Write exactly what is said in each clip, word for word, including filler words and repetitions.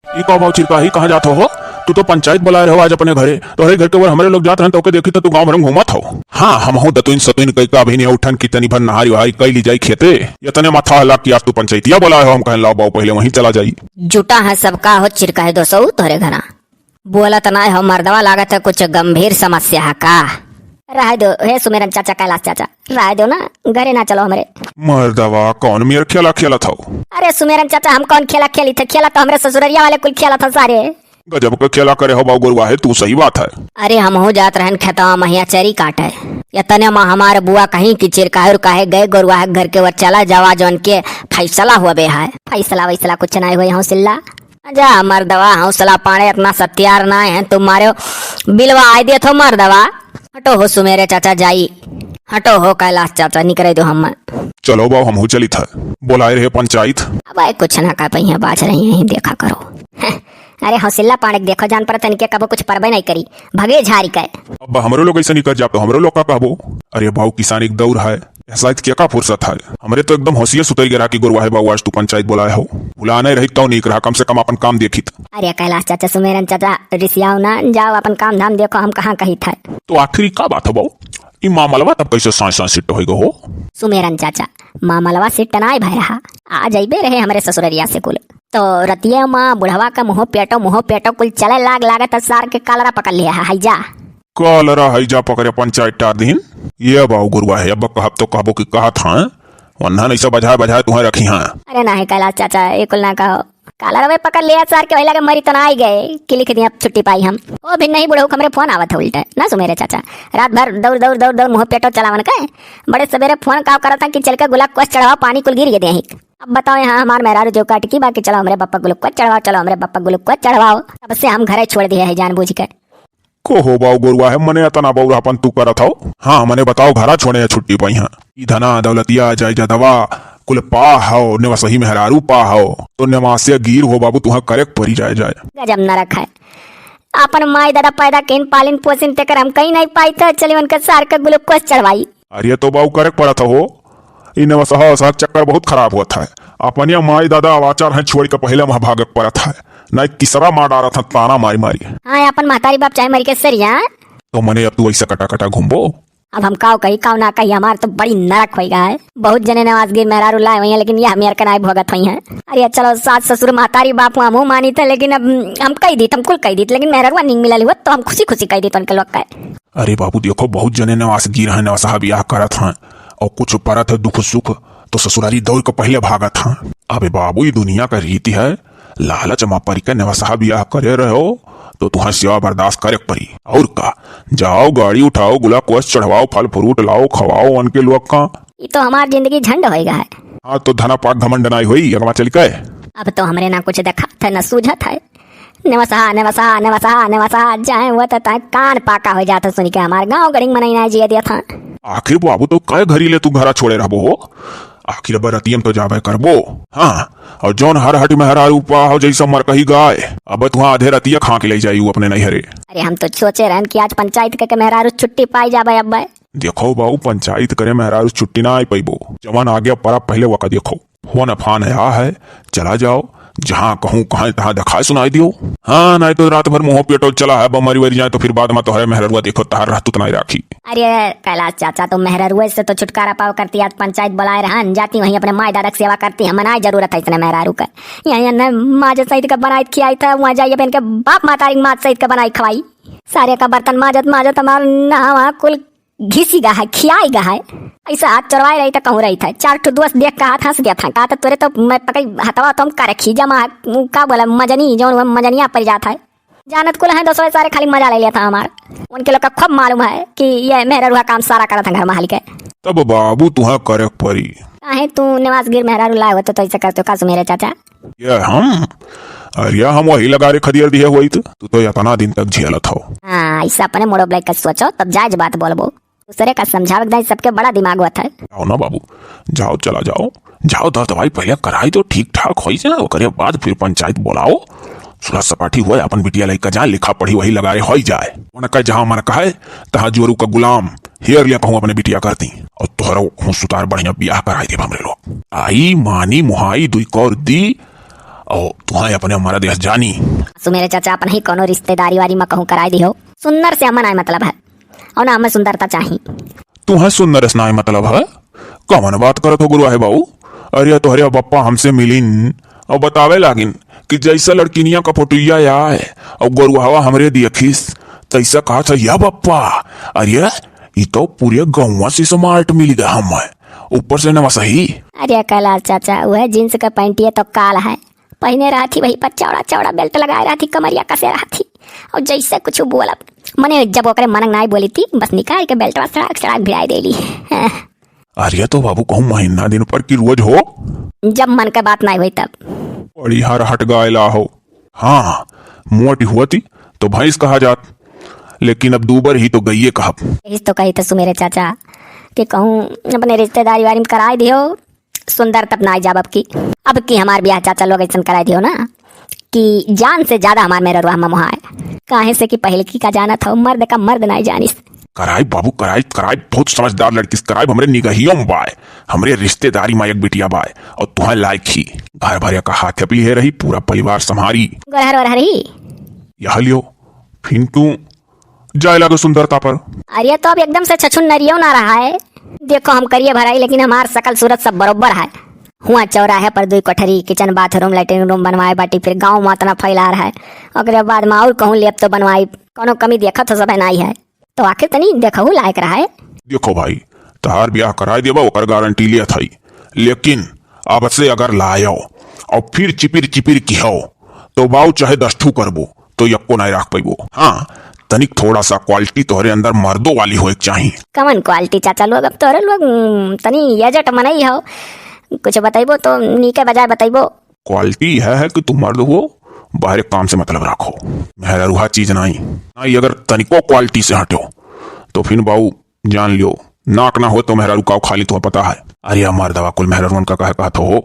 ई का बाऊ चिरकाही, कहाँ जात हो? तू तो पंचायत बुलाए रहो आज अपने घरे। तोहरे घर के ओर हमरे लोग जात रहन, तोके देखी तो तू गाँव भर में घूमत हो। हाँ, हमहू दतुइन सतुइन कई का अभी नहीं उठन कि तनी भर नहारी वहारी कई ली जाई खेते। इतने माथा हला कि आज तू पंचायतिया बुलाए हो, हम कहन लाओ बाऊ पहले वहीं चला जाई। जुटा है सबका हो चिरकाही दोसऊ तोहरे घरा। बोलत नाय हो मर्दवा, लागत है कुछ गंभीर समस्या है का? रह दो हे सुमेरन चाचा, कैलाश चाचा, रह दो ना, घरे ना चलो हमरे। मर्दवा कौन मेर खेला खेलत हो? अरे सुमेरन चाचा, हम कौन खेला खेली थे? खेला तो हमरे ससुररिया वाले कुल खेला था सारे। गजब के खेला करे हो बाऊ गोरुआ है तू, सही बात है। अरे हमहू जात रहन खेतवा महिया चरी काटे, इतने मा हमार बुआ कहीं कि चिरकाहुर काहे गए गोरुआ है घर के ओर चला जावा, जौन के फैसला होबे है। फैसला वैसला कुछ नहीं हुई हौसिल्ला। जा मर्दवा, हौसला पाड़े इतना सत्यार ना है तुम्हारे, बिलवा आय देत हो मर्दवा। हटो हो सुमेरे चाचा जाई, हटो हो कैलाश चाचा निकरे दो हम। चलो बाऊ, हमहू चलित है, बोलाए रहे पंचायत। अब आए कुछ ना कह पहिया बाज रही हैं, देखा करो। अरे हौसिल्ला पाड़े के देखो, जान पर तनिके कबो कुछ परबे नहीं करी, भगे झारी के। अब हमरो लोग ऐसे निकल जाब तो हमरो लोग का कहबो? अरे बाऊ, किसान एक दौर है, ऐसा के का फुर्सत है? हमरे तो एकदम होशिये सुतरी गे रहा कि गोरुआ है बाऊ, आज तू पंचायत बोलाए हो। बुलाने रही तो नीक रहा, कम से कम अपन काम देखित। अरे कैलाश चाचा, सुमेरन चाचा, रिसियाओ ना, जाओ अपन काम धाम देखो, हम कहाँ कही था। तो आखिर ई का बात है बाऊ? ई मामलवा तब कैसे सांय सांय सिट्ट होई गो हो? सुमेरन चाचा, मामलवा सिट्ट नाय भय रहा, आ जइबे रहे हमरे ससुररिया से कुल। तो रतिया माँ बुढ़वा का मुँहो पेटो, मुँहो पेटो कुल चले लाग, लागत है सार के कालरा पकड़ लिया है, हैजा। कालरा हैजा पकड़े पंचायत टार दीन। ये बाऊ गुरुआ है, अब कहब तो कहबो कि कहत हाँ, वन्हन ऐसा बजाए बजाए तुहें रखी हाँ। अरे नाही कैलाश चाचा, ये कुल ना कहो। कालरवे पकड़ लिया सार के, वही लगे मरी तो ना आई गए कि लिख दिया छुट्टी पाई हम। ओ भी नहीं बुढ़ऊ, हमरे फोन आवत है उल्टा। ना सुमेरे चाचा, रात भर दौड़ दौड़ दौड़ दौड़ मुँह पेटो चलावन के, बड़े सवेरे फोन का करत हैं कि चल के गुलाब कोस चढ़ाओ, पानी कुल गिर गए देही। अब बताओ यहाँ हमार मेहरारू जो काट की बाकी, चलो हमरे बप्पा ग्लूकोज चढ़वाओ, चलो हमरे बप्पा ग्लूकोज चढ़वाओ। तब से हम घरे छोड़ दिए है जानबूझ के। को हो बाऊ गोरुआ है, मने अतना बौरापन तू करत हो? हाँ, मने बताओ, घरा छोड़े है छुट्टी पाई हाँ। ई धना दौलतिया जायदादवा कुल पा हो, नेवसही मेहरारू पा हो, तो नेवासे गिर हो बाबू, तुहाँ करे के परी जाए जाए। गजब नरक है। अपन माई दादा पैदा किन पालिन पोसिन तेकर हम कहीं नहीं पाई, तो चली उनके सार के ग्लूकोज चढ़वाई। अरे तो बाऊ करे के पड़त हो, इन वसहा वसहा के चक्कर बहुत खराब होत है। अपनिया माई दादा आवाचार हैं छोड़ के पहले वहाँ भागे के पड़त है, नहीं किसरा मार डारत हैं ताना मारी मारी। हाँ, अपन महतारी बाप चाहे मरी के सरिया। तो मने अब तू ऐसा कटा कटा घूमबो? अब हम काव कही काव ना कही, हमार तो बड़ी नरक होई गा है। बहुत जने नवाजगिर मेहरारू लाए हुई हैं, लेकिन यह मेर के नाय भोगत हुई हैं। अरे चलो सास ससुर महतारी बाप हुआ मुँह मानी थे, लेकिन अब हम कही दीत, हम कुल कही दीत, लेकिन मेहरारुआ नहीं मिलल हुआ तो हम खुशी खुशी कही दीत उनके लोग का। अरे बाबू, देखो, बहुत जने नवासगिर हैं, नवसहा बियाह करत हैं, और कुछ परत है दुख सुख, तो ससुरारी दौड़ के पहले भागत हैं। अबे बाबू, ई दुनिया का रीति है, लालच मा परी के नवसहा बियाह करे रहो, तो तुहाँ सेवा बर्दाश्त करे के परी। और का, जाओ गाड़ी उठाओ, गुला कोस चढ़वाओ, फल फ्रूट लाओ, खवाओ उनके लोग का। ई तो हमार जिंदगी झंड होएगा है। हाँ, तो धना पाक घमंड नाई होई, अगवा चल के। अब तो हमरे ना कुछ देखात है, ना सूझत है। नेवसहा, नेवसहा, नेवसहा, नेवसहा, जाए वो तो ताए कान पाका हो जात है सुन के, हमार गाँव गढ़ी मनई ना जिए दिया था। आखिर बाबू तो कै घरी ले तू घरा छोड़े रहबो हो? आखिर बरतियम तो जाबे करबो। हाँ, और जौन हर हट मेहरारू पा हो जैसा मरकही गाय, अब तुहाँ आधे रतिया खा के ले जाई उ अपने नैहरे। अरे हम तो सोचे रहन कि आज पंचायत के, के मेहरारू छुट्टी पाई जाबे अब। देखो बाबू, पंचायत करे मेहरारू छुट्टी ना आई पैबो, जवन आगे परा पहले वका देखो। फोन फान है, आ है, चला जाओ, जहाँ कहूँ कहाँ तहाँ दिखाए सुनाई दियो। हाँ, नहीं तो रात भर मुँह पेटो चला है, बमरी वरी जाए तो फिर बाद में तोहरे मेहररुआ देखो तहार रहतुत नहीं राखी। अरे कैलाश चाचा, तो मेहररुए से तो छुटकारा पाव करती, आज पंचायत बुलाए रहन, जाती वहीं अपने माई दादा की सेवा करती, हम ना जरूरत है इतने मेहरारू का। यहाँ, यहाँ न माँ जो सहित का बनाई खियाई था, वहाँ जाइए अपन के बाप मातारी माँ सहित का बनाई खवाई। सारे का बर्तन माजत माजत हमार नहावा कुल घिसी गा है, खियाई गा है। ऐसा हाथ चोरवाए रही था, कहूँ रही था। चार ठो दोस्त देख के हाथ हंस दिया था। कहा था, "तोरे तो मैं पकड़ी हथवा तो हम करे खीजा मा, का बोला, मजनी, जौन वो मजनिया पर जात है।" जानत कुल है, दोस्तों सारे खाली मजा ले लिया था हमार। उनके लोग का खूब मालूम है कि ये मेहररुआ काम सारा करत है घर माहली के। तब बाबू तुहाँ करे परी। काहे तू निवासगिर मेहरारू लाए हो तो, तो ऐसे करते हो का सुमेरे चाचा? ये हम? अरे हम वही लगा रे खदियर दिए हुई तो, तू तो इतना दिन तक झेलत हो। हाँ, ऐसा अपने मोड़ो ब्लैक का सोचो, तब जायज बात बोलबो। दूसरे का समझावे के दाई सबके बड़ा दिमाग होत है। जाओ ना बाबू, जाओ, चला जाओ, जाओ, दवा दवाई पहले कराई दो, ठीक ठाक होई जाए, ओकरे बाद फिर पंचायत बुलाओ, सुलह सपाटी हुए, अपन बिटिया लइका जाए, लिखा पढ़ी वही लगाए होई जाए। उनका जहाँ मन कहे, तहाँ जोरू का गुलाम हेर लिया कहूँ अपने बिटिया करती, और तोहरा खूब सुतार बढ़िया बियाह कराई देब हमरे लोग। आई, मानी, मुहाई, दुई कौर दी, और तुहैं अपने मरद यस जानी। सुमेरे चाचा, अपनहीं कौनो रिश्तेदारी वारी मा कहूँ कराए दिहो। सुंदर से हमें नाहीं मतलब है, और ना हमें सुंदरता चाही। तुहैं सुंदर से नाहीं मतलब है? कवन बात करत हो गुरुआ है बाबू? अरे तोहरे बप्पा हमसे मिलिन और बतावे लागिन कि जैसा लड़किनिया का फोटुइया आए और गुरुआवा हमरे दियखिस, तैसा कहा था या बप्पा, अरे ई तो पूरे गौवा से smart मिल गया हमें, ऊपर से नवा सही। अरे कैलाश चाचा, वह jeans का पैंटिया तो काल है, पहिने रहत ही वही पर चौड़ा चौड़ा belt लगाए रहत ही, कमरिया कसे रहत ही, और जैसे कुछ बोलब, मने जब ओकरे मनक नाई बोली थी, बस निकाल के बेल्टवा सड़ाक सड़ाक भिड़ाई देली। अरे तो बाबू, कहूँ महीना दिन पर की रोज हो? जब मन के बात नाई होई तब। बड़ी हर हट गायला हो। हाँ, मोटी हुआ थी तो भैंस कहा जात, लेकिन अब दूबर ही तो गइये कहब। यही तो कही था सुमेरे चाचा कि कहूँ अपने रिश्तेदारी वारी में कराए दियो, सुंदर तब ना जाब अब की। अब की हमार ब्याह चाचा लोग ऐसन कराए दियो ना कि जान से ज्यादा हमार मेहररुआ हमें मोहाए। काहे से कि पहले की का जानत हो, मर्द का मर्द नाई जानिस। कराई बाबू, कराई, कराई, बहुत समझदार लड़की से कराई, हमरे निगहियों में बाय, हमरे रिश्तेदारी मा एक बिटिया बाय, और तुहैं लायक ही। घर भर का हाथ पे लिहे रही, पूरा परिवार संभारी। गोरहर ओरहर ही। यह लियो, फिन तू जाए लागो सुंदरता पर। अरे तो अब एकदम से छछुन नरियो ना रहा है। देखो हम करिए भराई, लेकिन हमार सकल सूरत सब बरोबर है। हुआ चौराहे पर दुई कोठरी, kitchen, bathroom, latrine room बनवाए बाटी, फिर गाँव मा अतना फैला रहा है। ओकरे बाद मा और कहूँ लेब तो बनवाई, कौनो कमी देखत हो सब नाई है। तो आखिर तनी देखहु लायक रहा है। देखो भाई, तहार ब्याह कराए देबा ओकर गारंटी लेत हई, लेकिन अब से अगर लायो और फिर चिपिर चिपिर किहो तो बाऊ चाहे दस ठू करबो तो यक्को नाई राख पैबो। हाँ, तनिक थोड़ा सा क्वालिटी तोहरे अंदर मर्दो वाली होए के चाही। कमन क्वालिटी चाचा लोग? अब तोहरे लोग, उम, तनी एजेट मनई हो, कुछ बतैबो तो नीके बजाय बतैबो। क्वालिटी यह है कि तुम मर्द हो, बाहरे काम से मतलब राखो। मेहरारू हा चीज नाई, नाई अगर तनिको क्वालिटी से हटो तो फिर बाऊ जान लियो, नाक ना हो तो मेहरारू काव खाली तुहा पता है। अरे यार मर्दवा कुल मेहरारुअन का कहे कहत हो।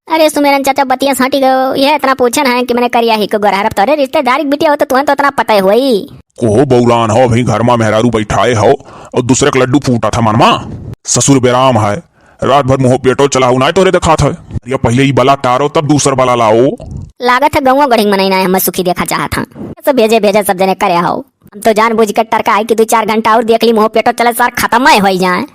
अरे सुमेरन चाचा, बतिया साटी गयो, यह इतना पूछन है कि मने करिया ही को गोरहर, अब तोरे रिश्तेदारी की बिटिया हो तो तुहैं तो इतना पता ही होई। कोहो बौरान हो, अभी घर मा मेहरारू बैठाए हो और दूसरे का लड्डू फूटा था मन मा। ससुर बेराम है, रात भर मुँह पेटो चलाऊ नाय तोरे देखात है। अरे पहले ई बला टारो तब दूसर बला लाओ। लागत है गौवा गढ़ी मनई नाय हमें सुखी देखा चाहत हैं। सब भेजे भेजे सब जने करे हो। हम तो जानबूझ के टरका है कि दो चार घंटा और देख ली, मुँह पेटो चले सार खत्म ही होई जाए।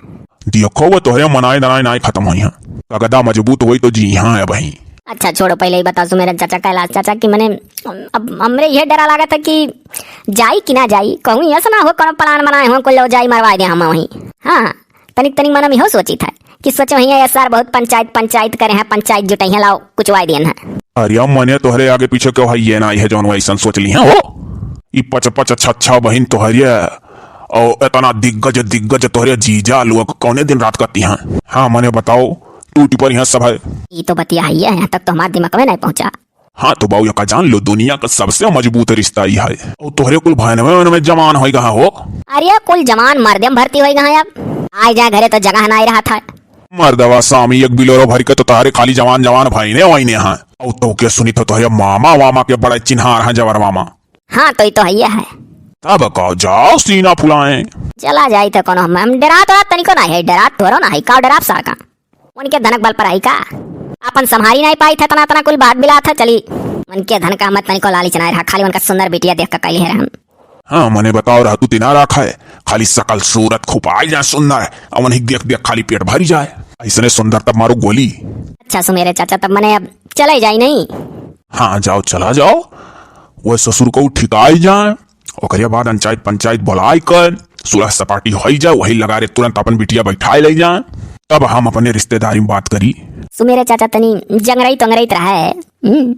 देखो वो तोहरे मनाए दनाए नाय खत्म होई हैं। तगदा मजबूत होई तो जी हाँ है वही। अच्छा छोड़ो, पहले ही बता सुमेरन चाचा, कैलाश चाचा कि मने अब हमरे यह डरा लागत है कि जाई कि ना जाई, कहूँ ऐसा ना हो कौनो plan बनाए हो, कुल लो जाई मरवाए दे हम वहीं। हाँ, तनिक तनिक मन में हो सोचित है कि सोचो हियाँ ये सार बहुत पंचायत पंचायत करे हैं, पंचायत जुटाई हैं, लाओ कुछ वाई देन है। अरे मने तोहरे आगे पीछे क्यों है ये ना, ये जौन वैसन सोच ली हैं हो। ई पच पच छच्छा बहिन तोहरे और इतना दिग्गज दिग्गज तोहरे जीजा लोग कौने दिन रात करती हैं। हाँ मने बताओ, टूटी पर यहाँ सब है। ई तो बतिया है, यहाँ तक तो हमार दिमाग में नहीं पहुँचा। हाँ तो बाऊ यका जान लो, दुनिया का सबसे मजबूत रिश्ता ही है। और तोहरे कुल भाई में, में जवान होई गहा हो। अरे कुल जवान मर्दे में भर्ती होई गहा अब। आए जाए घरे तो जगह ना ही रहा था। मर्दवा सामी एक बिलोरो भर के तो तारे खाली जवान जवान भाई ने वाई ने हाँ। और तो के सुनी तो तोहरे मामा वामा के बड़ा चिन्हार हैं जवर मामा। हाँ तो ये तो है ही है। तब का जाओ सीना फुलाएं। चला जाई तो कोनो हम, हम डरात तनिको ना है, डरात थोरो ना है, का डराब सार का। उनके धनक बल पर आई का? अपन संभारी नहीं पाई था, तना तना कुल बात बिला था, चली। उनके धन का मत तनिको लालच नहीं रहा, खाली उनका सुंदर बिटिया देख के कैली है रहन। हाँ, मने बताओ रहा तू तिना रखा है, खाली सकल सूरत खुपाई जाए सुंदर, और उन्हीं देख देख खाली पेट भरी जाए। ऐसने सुंदर तब मारो गोली। अच्छा सुमेरे चाचा, तब मने अब चले जाई नहीं? हाँ, जाओ, चला जाओ। वह ससुर को ठिकाई जाए, ओकरे बाद अंचायत पंचायत बुलाए कर सुलह सपाटी होई जाए, वही लगारे तुरंत अपन बिटिया बैठाए ले जाए, तब हम अपने रिश्तेदारी में बात करी। सुमेरे चाचा तनी जंगरई तंगरई तो रहे। हम्म।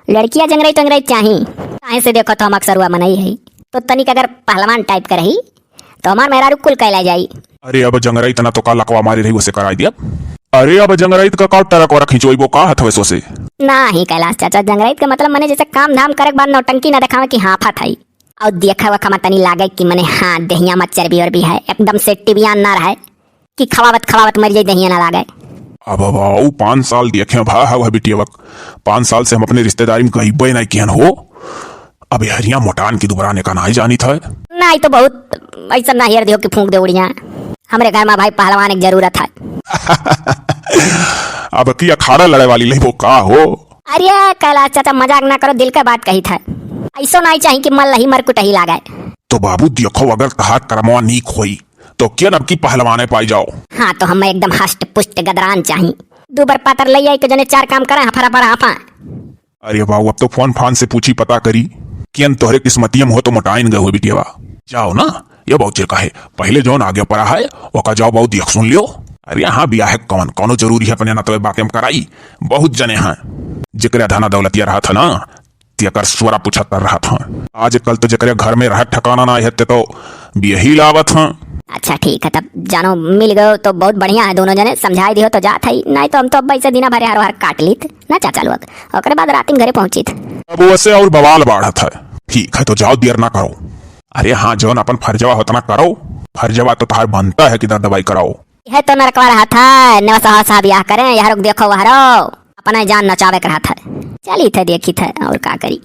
लड़किया जंगरई तंगरई चाही। काहे से देखो तो हम अक्सर हुआ मनई है। तो तनिक अगर पहलवान type का रही, तो हमार मेहरारू कुल कैला जाई। अरे अब जंगरई तना तो का लकवा मारी रही, उसे कराई दिया। अरे अब जंगरई का का टरक वरक खिंचवाइबो का हथवे सोसे? नाही कैलाश चाचा, जंगरई का मतलब मने जैसे काम धाम करे के बाद नौटंकी ना देखावे कि हाँ फत है। और देखा वखा में तनी लागे कि मने हाँ देहिया में चर्बी वर्बी है, एकदम से टिबियान ना रहे कि खवावत खवावत मर जाई, देहिया ना लागे। अब बाऊ पाँच साल देखे भा है वह बिटिया वक, पाँच साल से हम अपने रिश्तेदारी में गईबे नहीं किहन हो। अब हरिया मोटान की दुबराने का नाही जानी था। नाही तो बहुत ऐसा ना हेर दियो कि फूंक दे उड़िया। हमरे घर में भाई पहलवान एक जरूरत है। अब की अखाड़ा लड़े वाली लेबो का हो? अरे कैलाश चाचा, मजाक ना करो, दिल के बात कहित है। ऐसो नाहीं चाही कि मल्लही मर कुटही लागे। तो बाबू देखो, अगर तहार करमवा नीक होई तो केन अबकी पहलवाने पाई जाओ। हाँ, तो हमें एकदम हष्ट पुष्ट गदरान चाही। दू बार पातर लई आई के जने चार काम करे, हफर हफर हाफा। अरे बाबू, अब तो फोन फान से पूछी पता करी, केन तोहरे किस्मतिये में हो तो मोटाइन गए हो बिटियावा। जाओ ना, ये बाबू चिरका है, पहले जौन आगे पड़ा है, ओका जाओ बाबू देख सुन लियो। अरे हाँ, बियाह है कौन, कौनो जरूरी है अपने नतवे बातें कराई, बहुत जने हैं जेकरे धना दौलतिया रहत है ना, तेकर स्वरा पूछत रहत हैं। आजकल तो जेकरे घर में रहत ठिकाना ना है, ते तो बियही लावत हैं। अच्छा ठीक है, तब जानो मिल गयो तो बहुत बढ़िया है, दोनों जने समझाई दियो तो जात है, नहीं तो हम तो अब ऐसे दिना भरे हरो हर काट लीत ना चाचा लोग, ओकरे बाद रात में घरे पहुँचित। अब वैसे और बवाल बाढ़त है। ठीक है, तो जाओ, देर ना करो। अरे हाँ, जौन अपन फर्जवा होत ना करो, फर्जवा तो तहार बनता है कि दर दवाई कराओ। यह तो नरकवा रहत है, नेवा सहा सहा बियाह करें, यह रुक देखो वह रो, अपना जान नचावे के रहत है। चली थे देखी थे और का करी।